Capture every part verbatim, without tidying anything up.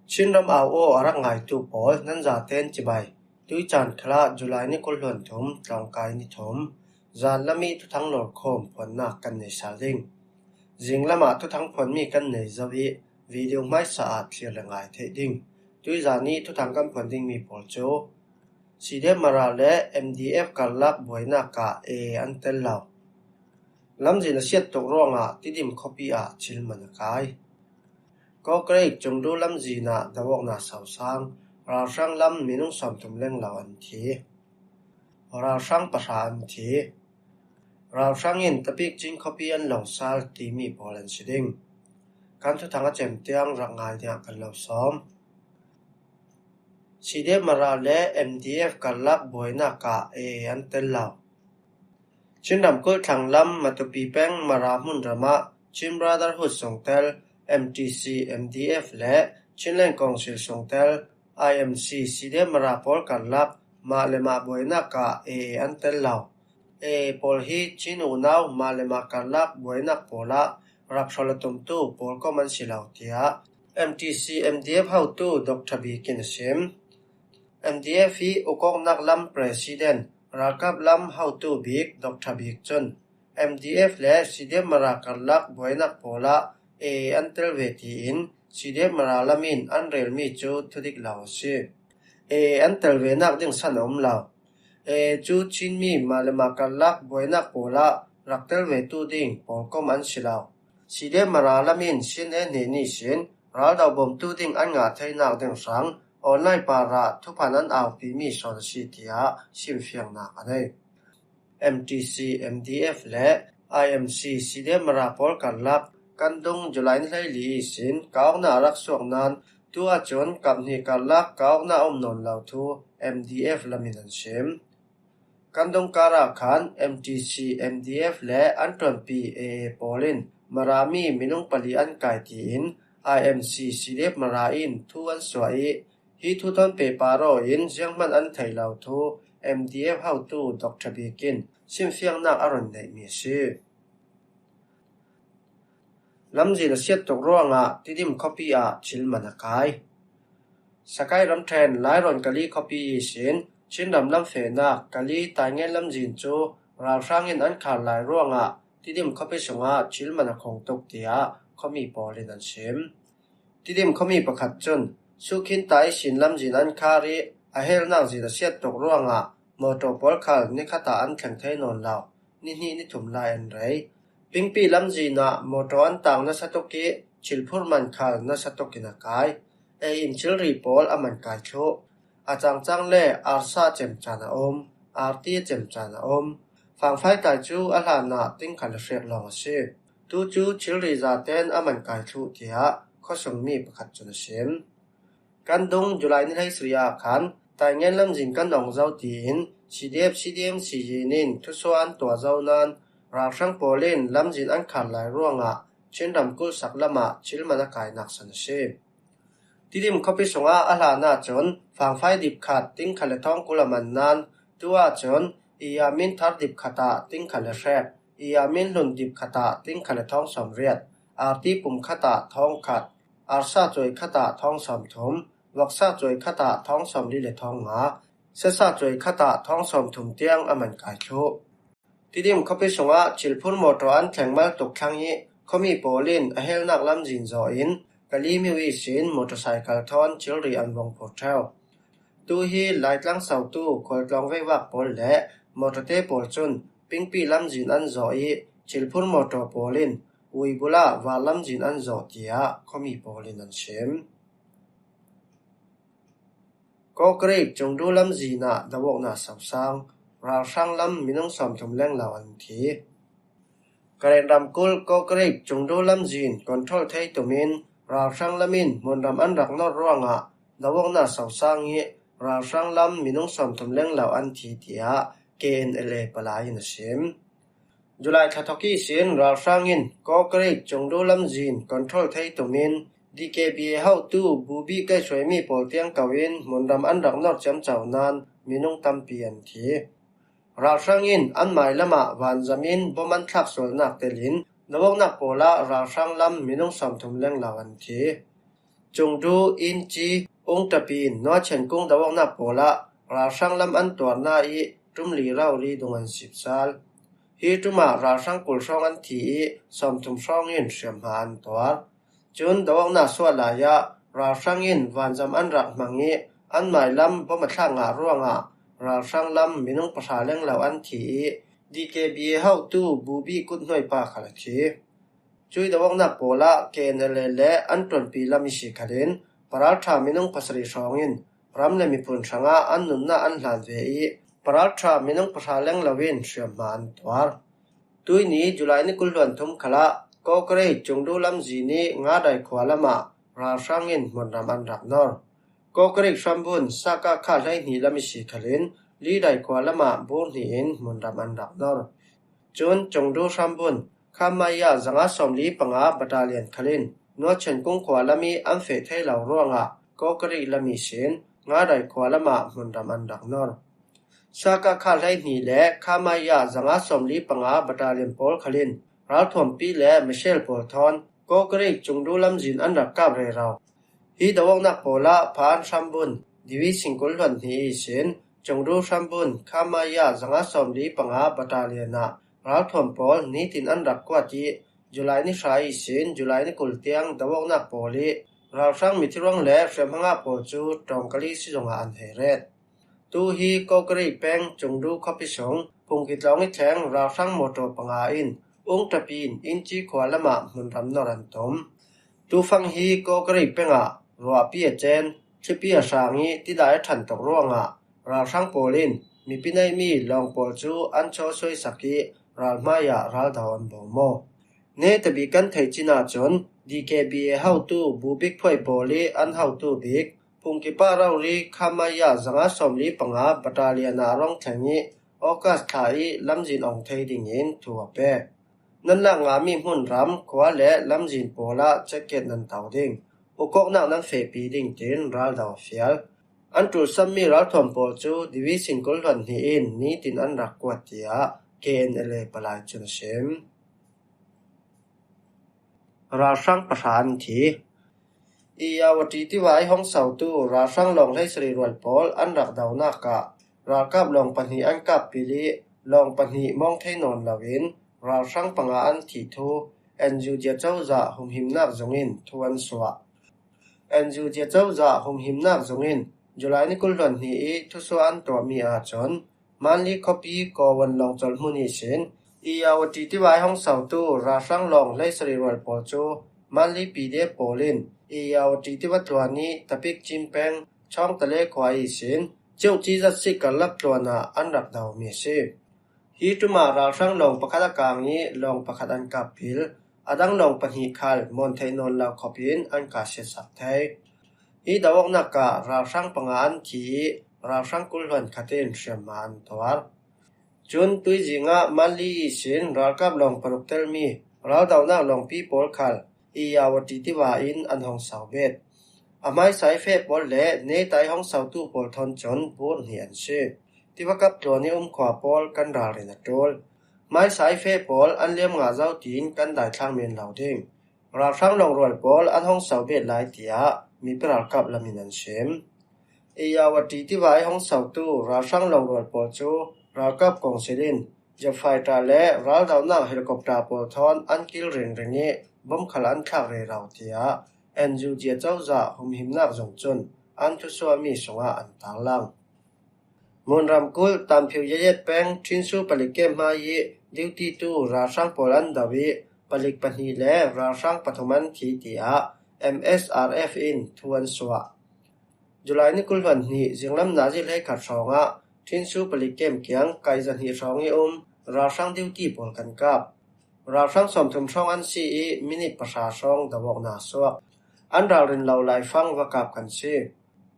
Chin ram au aw a rak ngaitu pawl nan zaten cibai. Tuicaan khalah July ni kul hluan thum, tlawngkai ni thum, zan lam i thuthang lawrkhawm phuannak kan nei sal ding. Zinglam ah thuthang phuanmi kan nei zo i video hmaisa ah thlir le ngai theih ding. Tuizan i thuthang kan phuan dingmi pawl cu C D F Mara le M D F karlak buainak ah A A an tel lo. Lamzin a siat tuk ruangah Tidim khuapi ah thil man a kai. Kawkreik Cungdu lamzin ah do awknak sosang, ralhrang lam minung sawmthum lenglo an thi. Ralhrang pahra an thi. Ralhrang in Tapik Chin khuapi an lawng sal timi pawl an si ding. Kan thuthang a cem tiang rak ngai dingah kan lo sawm. C D F Mara le M D F karlak buainak ah A A an tel lo. Chin ramkulh thlanglam Matupi peng Mara hmunram ah Chin Brotherhood sungtel M T C, M D F le Chinland Council sungtel I M C, C D F Mara pawl karlak mah le mah buainak ah A A an tel lo. A A pawl hi Chin unau mah le mah karlak buainak pawl ah rak hrawl a tumtu pawlkom an si lo, tiah M T C, M D F hotu Doctor Bik in a sim. M D F hi ukawknak lam president, ralkap lam hotu bik Doctor Bik cun M D F le C D F Mara karlak buainak pawl ah A A an tel ve tiin C D F Mara lam in an relmi cu thudik lo a si. A A an tel venak ding san a um lo. A A cu Chinmi mah le mah karlak buainak pawl ah rak tel vetu ding pawlkom an si lo. C D F Mara lam in C N A hnen ihsin raldo bawmtu ding an ngah theinak ding hrang online parah thuphan an aupimi sawn a si, tiah simfiangnak a nei. M T C, M D F le I M C, C D F Mara pawl karlak kan dung July ni hleili ihsin ka awknak a rak suak nain tu ahcun kap hnih karlak ka awknak a um nawn lo thu M D F lam in an sim. Kan dung kar ah khan M T C, M D F le an ṭuanpi A A pawl in Marami minung pali an kai tiin I M C, C D F Mara in thu an suah i, hi thu thawn pehpar aw in zianghman an thei lo thu M D F hotu Doctor Bik in simfiangnak a run neihmi a si. Lamzin a siat tuk ruangah Tidim khuapi ah thil man a kai. Sakai ramṭhen Lairawn Kali khuapi ihsin Chin ram lam fehnak Kali Taingen lamzin cu ralhrang in an khar lai ruangah Tidim khuapi sungah thil man a khung tuk, tiah khuami pawl in an sim. Tidim khuami pakhat cun Sukhinta ihsin lamzin an khar i a helnak zin a siat tuk ruangah mawṭaw pawl khal nikhat ah an thleng thei nawn lo. Ni hnih ni thum lai an rei. Pingpi lamzin ah mawṭaw an tang nasa tuk i thilphur man khal nasa tuk in a kai. Ei in thilri pawl a man kai thluh. A cangcang le arsa cem caan a um, arti cem caan a um. Fangfai tai cu a hlan ah tingkha le hrek lawng a si. Tu cu thilri zaten a man kai thluh, tiah khuasungmi pakhat cun a sim. Kan dung July ni hleisarih ah khan Taingen lamzin kan ong zo tiin C D F, C D M, C J in thusuah an tuah zo nain ralhrang pawl in lamzin an khar lai ruangah Chin ramkulh sak lamah thil man a kainak san a si. Tidim khuapi sungah a hlan ahcun fangfai dip khat tingkha le thawng kul a man nain tu ahcun i yamin thar dip khat ah tingkha le hrek, i yamin hlun dip khat ah tingkha le thawng sawmriat, arti pum khat ah thawng khat, arsa cuai khat ah thawng sawmthum, voksa cuai khat ah thawng sawmli le thawng nga, sesa cuai khat ah thawng sawmthum tiang a man kai thluh. Tidim khuapi sungah thilphur mawṭaw an thleng mal tuk thlang i khuami pawl in a helnak lamzin zawh in Kali myo ihsin motorcycle thawn thilri an vung phur ṭheu. Tu hi Laitlang sautu khualtlawng veivak pawl le mawṭawte pawl cun pingpi lamzin an zawh i thilphur mawṭaw pawl in uibul ah val lamzin an zawh, tiah khuami pawl in an sim. Kawkreik Cungdu lamzin ah do awknak sosang, ralhrang lam minung sawmthum lenglo an thi. Karen ramkulh Kawkreik Cungdu lamzin control thei tumin ralhrang lam in hmunram an rak nor ruangah do awknak sosang i ralhrang lam minung sawmthum lenglo an thi, tiah K N L A palai in a sim. July thla thawk ihsin ralhrang in Kawkreik Cungdu lamzin control thei tumin D K B A hotu Bubi kaihruaimi pawl tiang ko in hmunram an rak nor ciamco nain minung tampi an thi. Ralhrang in an mailam ah vanzam in bom an thlak sualnak telin do awknak pawl ah ralhrang lam minung sawmthum lenglo an thi. Chengdu, Inchi, Ungtapi, Nuachenkung do-awknak pawlah ralhrang lam an tuarna ih ṭum li rau li dung an sipsal. Hi ṭumah ralhrang kul hrawng an thi ih sawmthum hrawng in hriamhma an tuar. Cun do-awknak suah lai ah ralhrang in vanzam an rak hmang ih an mailam bom a thlak ngah ruangah ralhrang lam minung pahra lenglo an thi ih D K B A hotu Bubi kuthnuai pa khal a thi. Cui do-awknak pawlah K N L A le an ṭuanpi lam ihsi khalin paralṭha minung pasarih hrawng in ram le miphun hrangah an nunnak an hlan ve ih paralṭha minung pahra lenglo in hriamhma an tuar. Tuihni July ni kul hluan thum khalah Kawkareik Chengdu lamzin ih Ngadai khua lamah ralhrang in hmunram an rak nor. Kawkareik hrambun Sakakha hleihnih lam ihsi khalin Lidai khua lamah bur hnih in hmunram an rak nor. Cun Chengdu hrambun Khamaya zanga sawmli panga battalion khalin Nuachenkung khua lam ih an feh thei lo ruangah Kawkareik lam ihsin Ngadai khua lamah hmunram an rak nor. Sakakha hleihnih le Khamaya zanga sawmli panga battalion pawl khalin ralthuampi le Michelle pawl thawn Kawkareik Chengdu lamzin an rak kap rero. Hi do-awknak pawlah Phaan hrambun Division kul hluan hnih ihsin Chengdu hrambun Khamaya zanga sawmli panga battalion ah ralthuam pawl nitin an rak kuat ih July ni hra ihsin July ni kul tiang do-awknak pawl ih ralhrang mithiruang le hriamhma ngah pawl cu Ṭawngkali sizung ah an hei ret. Tu hi Kawkareik peng Chengdu khuapi sung Phungki tlawng ih thleng ralhrang mawṭaw panga in Ungtapi in Inchi khua lamah hmunram nor an tum. Tufang hi Kawkareik pengah ruahpi a cen, thlipi a hrang ih tidai a ṭhan tuk ruangah ralhrang pawl in mipi neihmi lawng pawl cu an chawsuaisak ih ral hmaiah ral do an bawm maw? Netabik kan theih cin ahcun D K B A hotu Bubik phuai pawl ih an hotu bik Phungki pah rori Khamaya zanga sawmli panga battalion ah a rung thleng ih August thla ih lamzin ong thei dingin thu a pek. Nan lak ngami hmunram, khua le lamzin pawl ah checkgate nan to ding, ukawknak nan fehpi ding tiin ral do a fial. An ṭulsammi ralthuam pawl cu Division kul hluan hnih in nitin an rak kuat, tiah K N L A palai cun a sim. Ralhrang pahra an thi. Iyawati tiva ih hong sautu ralhrang lawng hleisarih rual pawl an rak donak ah ralkap lawng pahnih an kap pil ih lawng pahnih mawng thei nawn loin ralhrang panga an thih thu N U G cozah humhimnak zung in thu an suah. N U G cozah humhimnak zung in July ni kul hluan hnih ih thusuah an tuahmi ahcun Manli khuapi Kawan lawng colh hmun ihsin Iyawati tiva ih hong sautu ralhrang lawng hleisarih rual pawl cu Manli P D F pawl in Iyawati tiva tluan ih Tapik Cin peng Chawngtale khua ihsin Ceuh Cizat Sik karlak tluan ah an rak domi a si. Hi ṭumah ralhrang lawng pakhat a kang ih lawng pakhat an kap pil, a dang lawng pahnih khal mawn theih nawn lo khawpin an kah siatsak thei. Hi do-awknak ah ralhrang panga an thi ih ralhrang kul hluan khat in hriamhma an tuar. Cun tuizing ah Manli ihsin ralkap lawng paruk telmi raldonak lawngpi pawl khal Iyawati tiva in an hong sau bet. A hmaisa ih feh pawl le netai hong sautu pawl thawn cun bur hnih an si. Tiva kap tluan ih um khua pawl kan ralrin a ṭul. Hmaisa ih feh pawl an liam ngah zo tiin kan daithlang men lo ding. Ralhrang lawng rual pawl an hong sau bet lai, tiah mipi ralkap lam in an sim. Iyawati tiva ih hong sautu ralhrang lawng rual pawl cu ralkap kongsil in jet fighter le raldonak helicopter pawl thawn an kil ringring ih bom khal an thlak rero, tiah N U G cozah humhimnak zung cun an thusuahmi sungah an tarlang. Mun ramkulh Tanphiu Yayet peng Ṭhinsu palik kem hmai ih duty tu ralhrang pawl an do ih palik pahnih le ralhrang pathum an thi, tiah M S R F in thu an suah. July ni kul hluan hnih zinglam nazi hleikhat hrawngah Ṭhinsu palik kem kiang kaih zahnih hrawng ih um ralhrang duty pawl kan kap. Ralhrang sawmthum hrawng an si ih minit pahra hrawng do-awknak a suak. An ralrin lo laifang va kap kan si.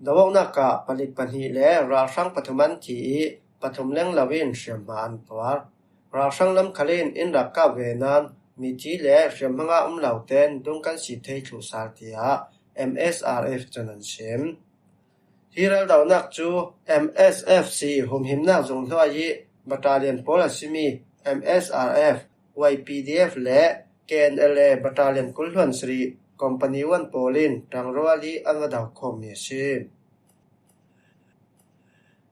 Do-awknak ah palik pahnih le ralhrang pathum an thi ih pathum lenglo in hriamhma an tuar. Ralhrang lam khal in in rak kap ve nain mithi le hriamhma ngah um lo tein dung kan si thei thluh sal, tiah M S R F cun an sim. Hi raldonak cu M S F C humhimnak zung hnuai ih battalion pawl a simi M S R F, Y P D F le K N L A battalion kul hluan sarih company one pawl in tangrual i an va do khawm mi a si.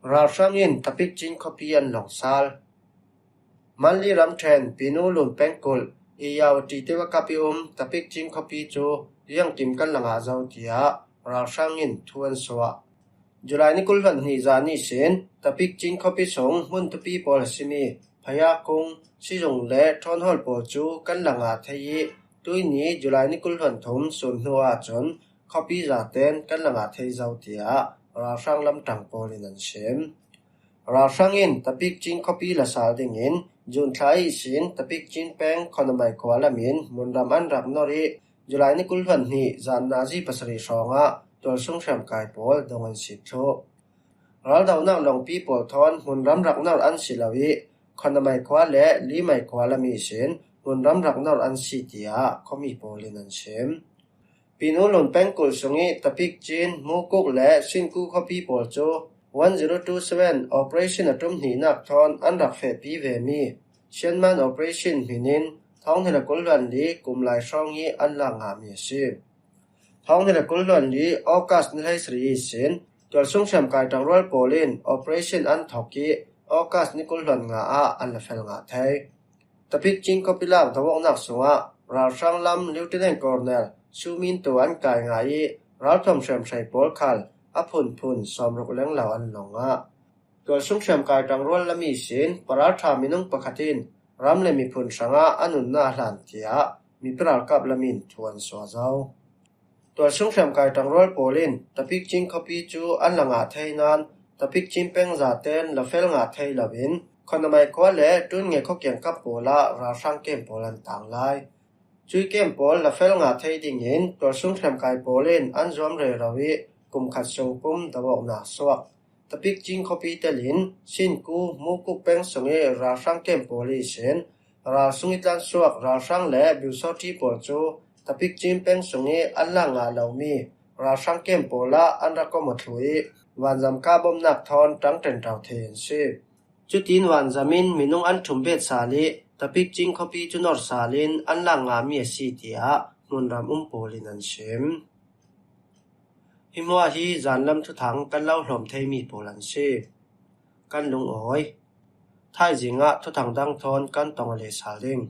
Ralhrang in Tapikchin khuapi an lawngsal. Manli ramṭhen Pinu Lun pengkulh i yau ṭi te va kap i um Tapikchin khuapi cu ziangkim kan la ngah zo, tiah ralhrang in thu an suah. July ni kul hluan hnih zan ihsin Tapikchin khuapi sung hmun thupi pawl a simi Phayakung, Sizung le Ṭhawnhawl pawl cu kan la ngah thei i, tuini July ni kul hluan thum sun hnu ahcun khuapi zaten kan la ngah thei zo, tiah ralhrang lamṭang pawl in an sim. Ralhrang in Tapikchin khuapi la sal dingin June thla ihsin Tapikchin peng Khonamai khua lam in hmunram an rak nor i, July ni kul hluan hnih zan nazi pasarih hrawngah tualsung hriamkai pawl dong an sik thluh. Raldohnak lawngpi pawl thawn hmunram rak nor an si lo i, Khonamai khua le Limai khua lam ihsin hmunram rak nor an si, tiah khuami pawl in an sim. Pinu Lun pengkulh sung i Tapikchin, Mukuk le Sinku khuapi pawl cu one zero two seven operation a ṭum hnihnak thawn an rak fehpi vemi Shanman operation hmin in thawng hnih le kul hluan li kum lai hrawng i an la ngahmi a si. Thawng hnih le kul hluan li August ni hleisarih ihsin tualsung hriamkai ṭangrual pawl in operation an thawk i August ni kul hluan nga ah an la fel ngah thei. Tapikchin khuapi lak do awknak sungah ralhrang lam Lieutenant Colonel Su Min Tu an kai ngah i ralthuam hriamhrei pawl khal a phunphun sawmruk lenglo an lawng ngah. Tualsung hriamkai ṭangrual lam ihsin paralṭha minung pakhat in ram le miphun hrangah a nunnak a hlan, tiah mipi ralkap lam in thu an suah zo. Tualsung hriamkai ṭangrual pawl in Tapikchin khuapi cu an la ngah thei nain Tapikchin peng zaten la fel ngah thei loin Khonamai khua le Ṭunnge khua kiangkap pawl ah ralhrang kem pawl an tang lai. Cui kem pawl la fel ngah thei dingin tualsung hriamkai pawl in an zuam rero i kum khat sung pum do awknak suak. Tapikchin khuapi telin Sinku, Mukuk peng sung i ralhrang kem pawl ihsin ralsung i tlansuak ralhrang le biusawṭi pawl cu Tapikchin peng sung i an la ngah lomi ralhrang kem pawl ah an rak kawm aw thluh i vanzam kah bawmhnak thawn ṭangṭen ṭau thei an si. Cutin vanzam in minung an ṭhum bet sal i Tapikchin khuapi cu nor sal in an la ngahmi a si, tiah hmunram um pawl in an sim. Hi hmuah hi zanlam thuthang kan lo hlawm theimi pawl an si. Kan lungawi. Thaizing ah thuthang dang thawn kan tong a leh sal ding.